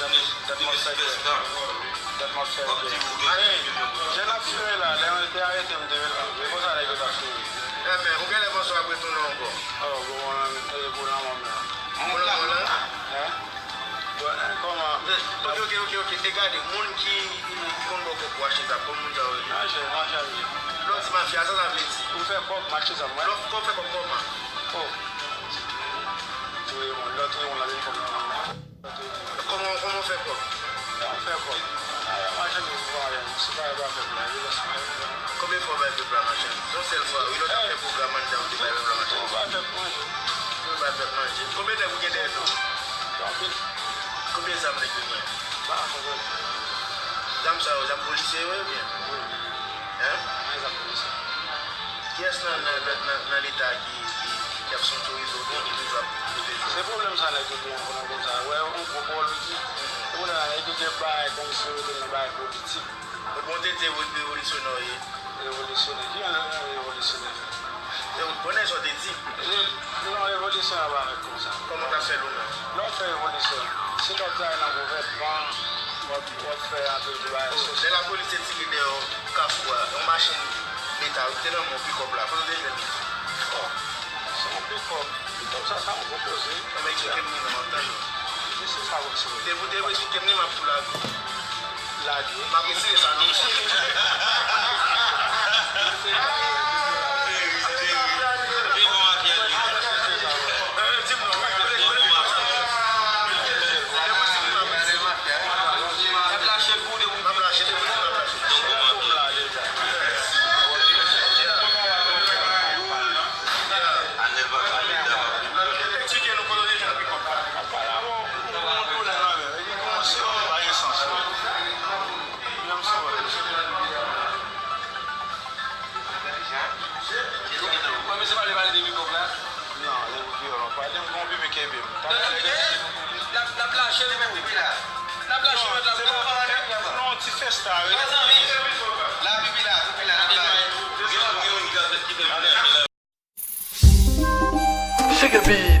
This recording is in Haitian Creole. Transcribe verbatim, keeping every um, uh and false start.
Dat m ap fè kè. Dat m ap fè kè. Jan n ap fire la, lè yo te arete m te vin la. E konsa nèg yo t ap fire. Enben, ou genlè panse w ap retounen ankò. Oh, bon, mwen menm, e pou lanmò m la. Pou lanmò la? Hein? Bon, kòman? Ok, ok, ok, ok. E gade, moun ki, ki konn ba w kòb pou achte zam, kòman moun sa yo rele? Mafya, mafya m ye. Lè w di mafya, sa sa vle di? Ou fè kòb, m achte zam, wè. Lè w fè kòb, fè kòb kòman? Oh. Touye moun, lè w touye moun, la vin kòb nan men m. Kòman, kòman w fè kòb? Kòman w fè kòb? Ah, machann, se pa, se pa, pa fè plen, se jis fè plen. Konbyen fwa w bay pèp la machann? Yon sèl fwa, wi, lè w t ap fè pwogram anndan, ou te bay pèp la machann? Ou pa fè manje. Ou bay pèp manje. Konbyen nèg ou gen dèyè do w? Anpil. Konbyen zam nèg yo gen? Pa anpil. Zam sa yo, zam polisye yo ye oubyen? Wi. Hein? Mwen zam polisye. Kiyès nan, nan, nan, nan, nan Leta ki, ki, ki ap sontorize w, ki toujou ap pwoteje w? Se pwoblèm sa nèg yo gen pou nan konsa. Wè, yon gwo pawòl ou di. Se pou nèg yo gen bagay kòmsi yo te nan bagay politik. Ou bon te di rev-, revolisyonè w ye. Revolisyonè? Ki jan revolisyonè fè? E ou konnen sa w te di. Non, revolisyonè pa fèt konsa. Kòman w ta fè l ou menm? Lè w fè revolisyon, si lè w travay nan gouvènman, W ap fè antre jou bagay sòs. Lè lapolis te tire dèyè kafou a, yon machin metal te nan men w, pikòp la, kote w te jwenn li? Bon, se yon pikòp. Pikòp sa, sa m konpoze. Nan men, eksplike m li, non, m ap tann ou. Mesye sa, bon, se. Depi w te eksplike m li, m ap tou lage w. Lage. M ap retire sa nan men w. Kòm se pale, pale de mikòb la. Non, se pou vyolon. Pale m gon pipi kenbe m. N ap, n ap lache l pou. N ap lache l pou. Non, ti festa, wi. Pipi la, pipi la, n ap lache. Shake a beat.